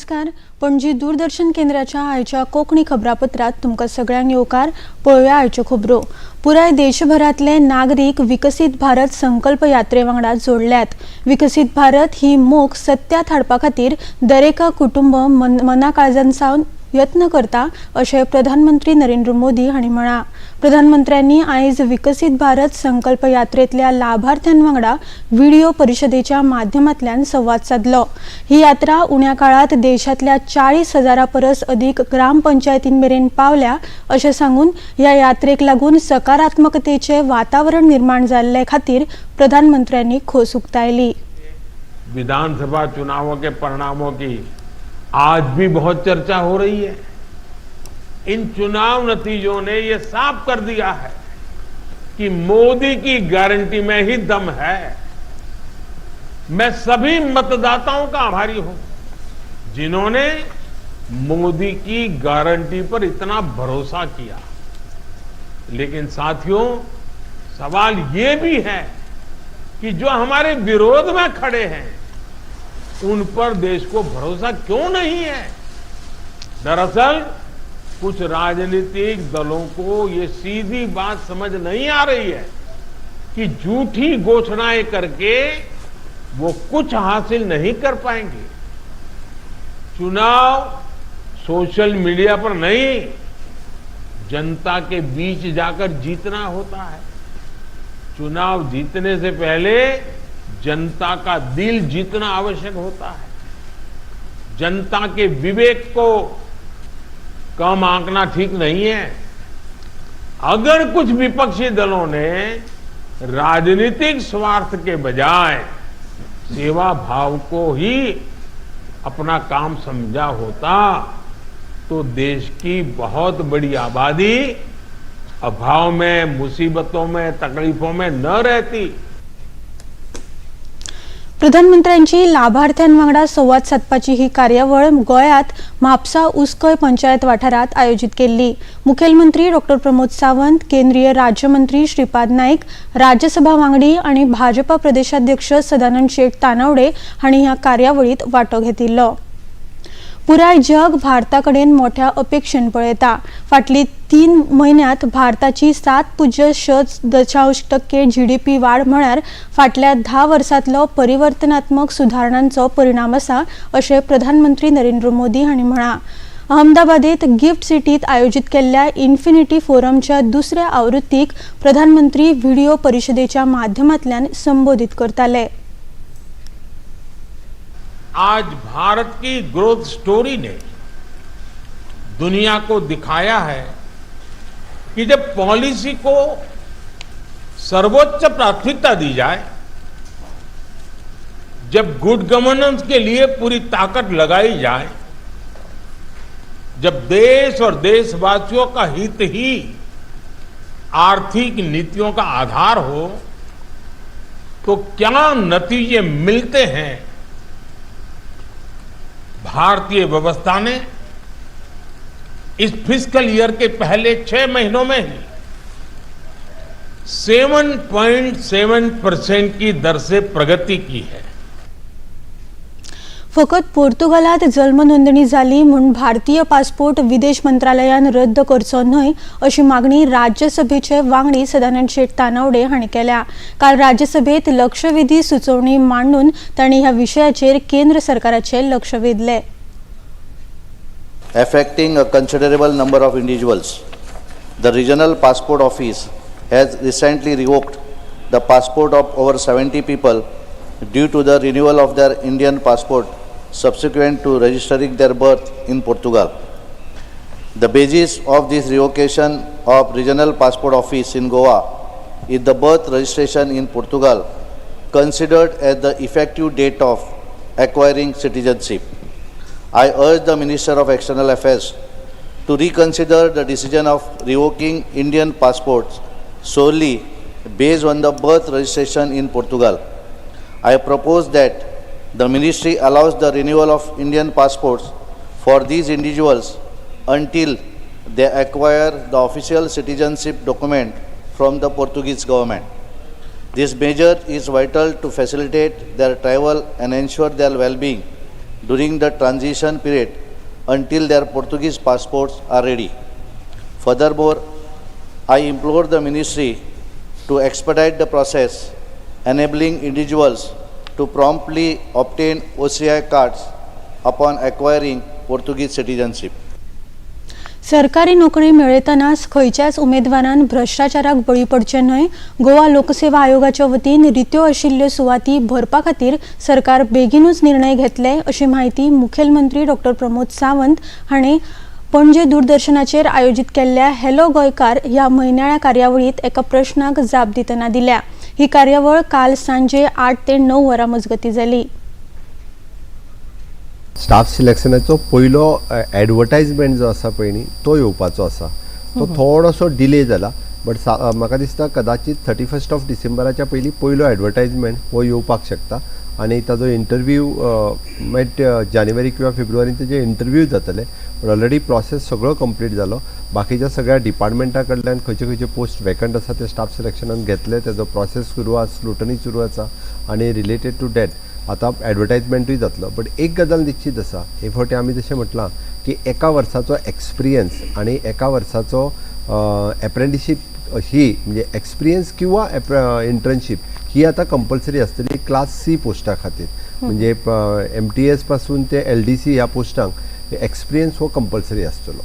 नमस्कार. पणजी दूरदर्शन केंद्राच्या आयच्या कोंकणी खबरापत्रात तुमकां सगळ्यांक येवकार. पळोवया आयच्यो खबरो. पुराय देशभरांतले नागरीक विकसीत भारत संकल्प यात्रे वांगडा जोडल्यात. विकसीत भारत ही मोख सत्यात हाडपा खातीर दरेका कुटुंब मना काळजान सावन यत्न करता, अशें प्रधानमंत्री नरेंद्र मोदी हांणी म्हळां. प्रधानमंत्र्यांनी आयज विकसीत भारत संकल्प यात्रेंतल्या लाभार्थ्यां वांगडा व्हिडिओ परिशदेच्या माध्यमांतल्यान संवाद सादलो. ही यात्रा उण्या काळात देशांतल्या 40 हजारा परस अदीक ग्रामपंचायतीं मेरेन पावल्या, अशें सांगून ह्या यात्रेक लागून सकारात्मकतेचे वातावरण निर्माण जाल्ले खातीर प्रधानमंत्र्यांनी खोस उक्तायली. विधानसभा चुनावों के परिणामों की आज भी बहुत चर्चा हो रही है. इन चुनाव नतीजों ने ये साफ कर दिया है कि मोदी की गारंटी में ही दम है. मैं सभी मतदाताओं का आभारी हूं, जिन्होंने मोदी की गारंटी पर इतना भरोसा किया. लेकिन साथियों, सवाल ये भी है कि जो हमारे विरोध में खड़े हैं, उन पर देश को भरोसा क्यों नहीं है? दरअसल कुछ राजनीतिक दलों को ये सीधी बात समझ नहीं आ रही है कि झूठी घोषणाएं करके वो कुछ हासिल नहीं कर पाएंगे. चुनाव सोशल मीडिया पर नहीं, जनता के बीच जाकर जीतना होता है. चुनाव जीतने से पहले जनता का दिल जीतना आवश्यक होता है. जनता के विवेक को कम आंकना ठीक नहीं है. अगर कुछ विपक्षी दलों ने राजनीतिक स्वार्थ के बजाय सेवा भाव को ही अपना काम समझा होता, तो देश की बहुत बड़ी आबादी अभाव में, मुसीबतों में, तकलीफों में न रहती. प्रधानमंत्र्यांची लाभार्थ्यां वांगडा संवाद सादपाची ही कार्यावळ गोंयांत म्हापसा उसकय पंचायत वाठारांत आयोजीत केल्ली. मुखेलमंत्री डॉ प्रमोद सावंत, केंद्रीय राज्यमंत्री श्रीपाद नायक, राज्यसभा वांगडी आनी भाजपा प्रदेशाध्यक्ष सदानंद शेट तानावडे हांणी ह्या कार्यावळीत वांटो घेतिल्लो. पुराय जग भारता कडेन मोठ्या अपेक्षेन पळयता. फाटली 3 म्हयन्यांत भारताची 7.6% जीडीपी वाड म्हळ्यार फाटल्या 10 वर्सांतलो परिवर्तनात्मक सुदारणांचो परिणाम आसा, अशें प्रधानमंत्री नरेंद्र मोदी हांणी म्हळां. अहमदाबादेत गिफ्ट सिटीत आयोजीत केल्ल्या इन्फिनिटी फोरमच्या दुसऱ्या आवृत्तीक प्रधानमंत्री व्हिडिओ परिशदेच्या माध्यमांतल्यान संबोधीत करताले. आज भारत की ग्रोथ स्टोरी ने दुनिया को दिखाया है कि जब पॉलिसी को सर्वोच्च प्राथमिकता दी जाए, जब गुड गवर्नेंस के लिए पूरी ताकत लगाई जाए, जब देश और देशवासियों का हित ही आर्थिक नीतियों का आधार हो, तो क्या नतीजे मिलते हैं. भारतीय व्यवस्था ने इस फिस्कल ईयर के पहले 6 महीनों में ही 7.7% की दर से प्रगति की है. फकत पोर्तुगालात जल्म नोंदणी जाली म्हूण भारतीय पासपोर्ट विदेश मंत्रालयान रद्द करचो न्हय, अशी मागणी राज्यसभेचे वांगडी सदानंद शेट तानावडे हांणी केल्या. काल राज्यसभेत लक्षवेधी सुचोवणी मांडून तांणी ह्या विशयाचेर केंद्र सरकाराचे लक्ष वेधले. Affecting a considerable number of individuals. The Regional Passport Office has recently revoked the passport of over 70 people due to the renewal of their Indian passport subsequent to registering their birth in Portugal. The basis of this revocation of Regional Passport Office in Goa is the birth registration in Portugal, considered as the effective date of acquiring citizenship. I urge the Minister of External Affairs to reconsider the decision of revoking Indian passports solely based on the birth registration in Portugal. I propose that the ministry allows the renewal of Indian passports for these individuals until they acquire the official citizenship document from the Portuguese government. This measure is vital to facilitate their travel and ensure their well-being during the transition period until their Portuguese passports are ready. Furthermore, I implore the ministry to expedite the process, enabling individuals to promptly obtain OCI cards upon acquiring Portuguese citizenship. सरकारी नोकरी मेळयतनाच खंयच्याच उमेदवारान भ्रश्टाचाराक बळी पडचें न्हय. गोवा लोकसेवा आयोगाच्या वतीन रित्यो आशिल्ल्यो सुवाती भरपा खातीर सरकार बेगीनूच निर्णय घेतले अशी म्हायती मुखेलमंत्री डॉक्टर प्रमोद सावंत हांणी पणजे दूरदर्शनाचेर आयोजीत केल्ल्या हॅलो गोंयकार ह्या म्हयन्याळ्या कार्यावळींत एका प्रश्नाक जाप दितना दिल्या. ही कार्यावळ काल सांजे 8 ते 9 वरां मजगतीं जाली. स्टाफ सिलेक्शनाचो पयलो एडवर्टायजमेंट जो आसा पळय न्ही तो येवपाचो आसा, तो थोडोसो डिले जाला, बट म्हाका दिसता कदाचित 31 ऑफ डिसेंबराच्या पयलीं पयलो एडवर्टायजमेंट हो येवपाक शकता आनी ताजो इंटरव्यू मागीर जानेवारी किंवा फेब्रुवारीन तेजे इंटरव्यू जातले. बट ऑलरेडी प्रोसेस सगळो कंप्लीट जालो. बाकीच्या सगळ्या डिपार्टमेंटा कडल्यान खंयचे खंयचे पोस्ट वेकंट आसा ते स्टाफ सिलेक्शनान घेतले, तेजो प्रोसेस सुरू आसा, स्क्रुटनी सुरू आसा आनी रिलेटेड टू that आतां एडवर्टायजमेंटूय जातलो. बट एक गजाल निश्चीत आसा, हे फावटी आमी जशें म्हटलां की एका वर्साचो एक्सपिरियन्स आनी एका वर्साचो एप्रेंटिशीप ही म्हणजे एक्सपिरियन्स किंवा इंटर्नशीप ही आतां कंपल्सरी आसतली क्लास सी पोस्टा खातीर. म्हणजे MTS पासून ते LDC ह्या पोस्टांक एक्सपिरियन्स हो कंपल्सरी आसतलो.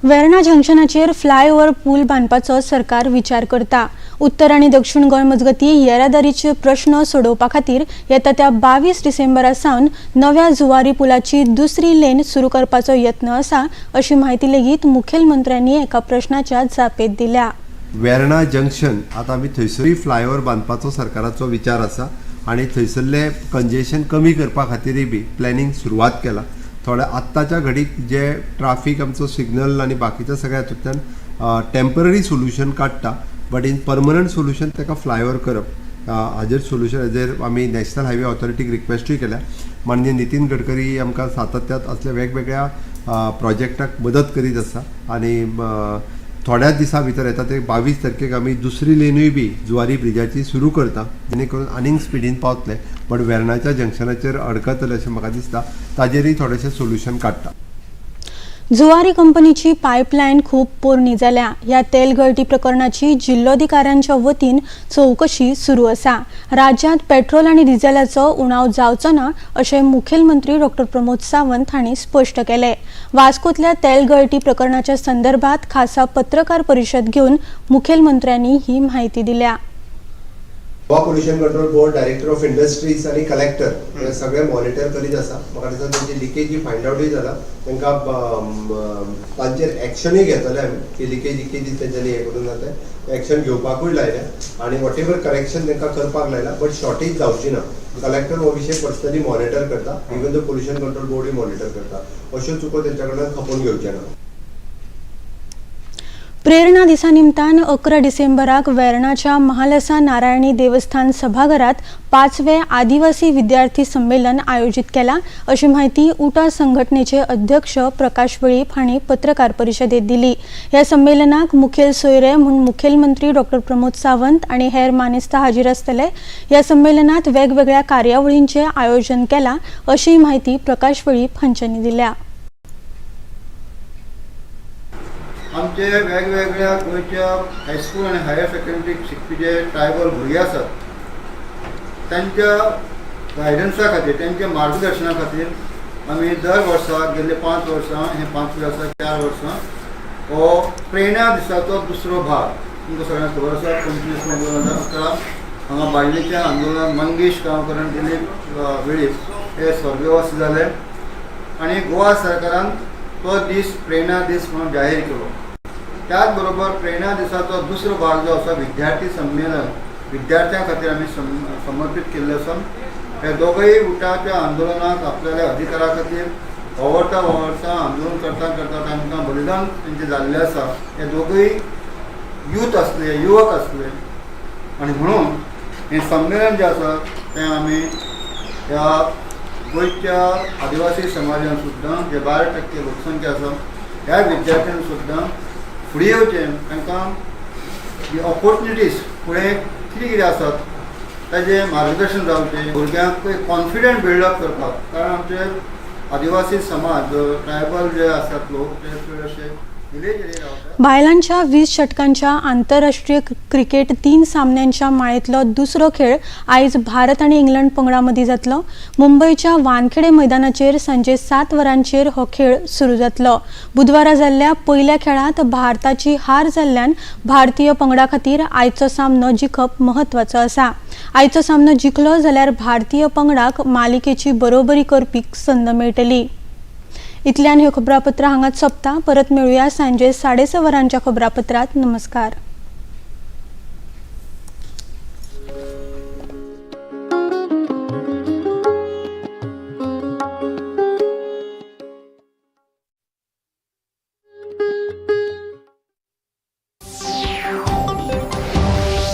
वेर्णा जंक्शनाचेर फ्लायओव्हर पूल बांदपाचो सरकार विचार करता. उत्तर आनी दक्षिण गोंय मजगतीं येरादारीचे प्रश्न सोडोवपा खातीर येता त्या 22 डिसेंबरा सावन नव्या जुवारी पुलाची दुसरी लेन सुरू करपाचो यत्न आसा अशी म्हायती लेगीत मुखेलमंत्र्यांनी एका प्रश्नाच्या जापेत दिल्या. वेर्णा जंक्शन आतां आमी थंयसरूय फ्लायओव्हर बांदपाचो सरकाराचो विचार आसा आनी थंयसरलें कंजेशन कमी करपा खातीरय बी प्लॅनिंग सुरवात केला. थोड्या आत्ताच्या घडीक जे ट्राफीक आमचो सिग्नल आनी बाकीच्या सगळ्या हातूंतल्यान टेंपररी सोल्युशन काडटा, बट इन परमनंट सोल्युशन ताका फ्लायओव्हर करप हाजेर सोल्युशन हाजेर आमी नॅशनल हायवे ऑथॉरिटीक रिक्वेस्टूय केल्या. माननीय नितीन गडकरी आमकां सातत्यात असल्या वेगवेगळ्या प्रोजेक्टाक मदत करीत आसा आनी थोड्याच दिसां भितर येता ते 22 तारखेक आमी दुसरी लेनूय बी जुवारी ब्रिजाची सुरू करता, जेणे करून आनीक स्पिडीन पावतले, बट वेर्णाच्या जंक्शनाचेर अडकतले अशें म्हाका दिसता, ताजेरूय थोडेशें सोल्युशन काडटा. जुवारी कंपनीची पायपलायन खूब पोरणी जाल्या. ह्या तेल गळटी प्रकरणाची जिल्लोधिकाऱ्यांच्या वतीन चवकशी सुरू आसा. राज्यांत पेट्रोल आनी डिझेलाचो उणाव जावचो ना अशें मुखेलमंत्री डॉक्टर प्रमोद सावंत हांणी स्पश्ट केलें. वास्कोतल्या तेल गळटी प्रकरणाच्या संदर्भात खासा पत्रकार परिशद घेवन मुखेलमंत्र्यांनी ही म्हायती दिल्या. Goa pollution control board, director of industries आनी कलेक्टर हे सगळे मॉनिटर करीत आसा. म्हाका दिसता तेंची लिकेजी फायंड आवटूय जाला, तांकां तांचेर एक्शनूय घेतले आमी की लिकेजी तेंच्यांनी हें करून जाता एक्शन घेवपाकूय लायल्या आनी what ever correction तांकां करपाक लायला, बट शॉर्टेज जावची ना. कलेक्टर हो विशय पर्सनली मॉनिटर करता, even the pollution control बोर्डूय monitor करता. अश्यो चुको तेंच्या कडल्यान खपोवन घेवचे ना. प्रेरणा दिसा निमतान 11 डिसेंबराक वेर्णाच्या महालसा नारायणी देवस्थान सभाघरात 5वें आदिवासी विद्यार्थी संमेलन आयोजित केला अशी म्हायती उटा संघटनेचे अध्यक्ष प्रकाश वेळीप हांणी पत्रकार परिशदेत दिली. ह्या संमेलनाक मुखेल सोयरे म्हूण मुखेलमंत्री डॉक्टर प्रमोद सावंत आनी हेर मानेस्त हाजीर आसतले. ह्या संमेलनात वेगवेगळ्या कार्यावळींचें आयोजन केलां अशी म्हायती प्रकाश वेळीप हांच्यांनी दिल्या. आमचे वेगवेगळ्या गोंयच्या हायस्कूल आनी हायर सेकंडरीक शिकपी जे ट्रायबल भुरगे आसात तांच्या गायडन्सा खातीर, तांच्या मार्गदर्शना खातीर आमी दर वर्सा गेल्ले 5 वर्सां, हे 5 वर्सां 4 वर्सां हो प्रेरणा दिसाचो दुसरो भाग तुमकां सगळ्यांक खबर आसा. 25 मे 2011 हांगा बायलेच्या आंदोलनात मंगेश गांवकर आनी दिलीप वेळीप हे स्वर्गवासी जाले आनी गोवा सरकारान तो दीस प्रेरणा दीस म्हणून जाहीर केलो. त्याच बरोबर प्रेरणा दिसाचो दुसरो भाग जो आसा विद्यार्थी संमेलन विद्यार्थ्यां खातीर आमी समर्पीत केल्लें आसा. हे दोगूय उटाच्या आंदोलनाक आपल्याल्या अधिकारा खातीर वावरता वावरता आंदोलन करता करता तांकां बलिदान तेंचें जाल्लें आसा. हे दोगूय यूथ आसले, युवक आसले आनी म्हणून हें संमेलन जें आसा तें आमी ह्या गोंयच्या आदिवासी समाजान सुद्दां जे 12% लोकसंख्या आसा ह्या विद्यार्थ्यांक सुद्दां फुडें येवचें, तांकां ऑपॉर्च्युनिटीज फुडें कितें कितें आसात ताजें मार्गदर्शन जावचें, भुरग्यांक एक कॉन्फिडंट बिल्डअप करपाक. कारण आमचे आदिवासी समाज, ट्रायबल जे आसात लोक, ते चड अशे विलेज एरिया रावतात. बायलांच्या 20 षटकांच्या आंतरराष्ट्रीय क्रिकेट तीन सामन्यांच्या माळेंतलो दुसरो खेळ आयज भारत आनी इंग्लंड पंगडा मदीं जातलो. मुंबयच्या वानखेडे मैदानाचेर सांजे 7 वरांचेर हो खेळ सुरू जातलो. बुधवारा जाल्ल्या पयल्या खेळांत भारताची हार जाल्ल्यान भारतीय पंगडा खातीर आयचो सामनो जिखप म्हत्वाचो आसा. आयचो सामनो जिखलो जाल्यार भारतीय पंगडाक मालिकेची बरोबरी करपी संद मेळटली. इतल्यान ह्यो खबरापत्रां हांगाच सोंपता. परत मेळुया सांजे 6:30 वरांच्या खबरापत्रांत. नमस्कार.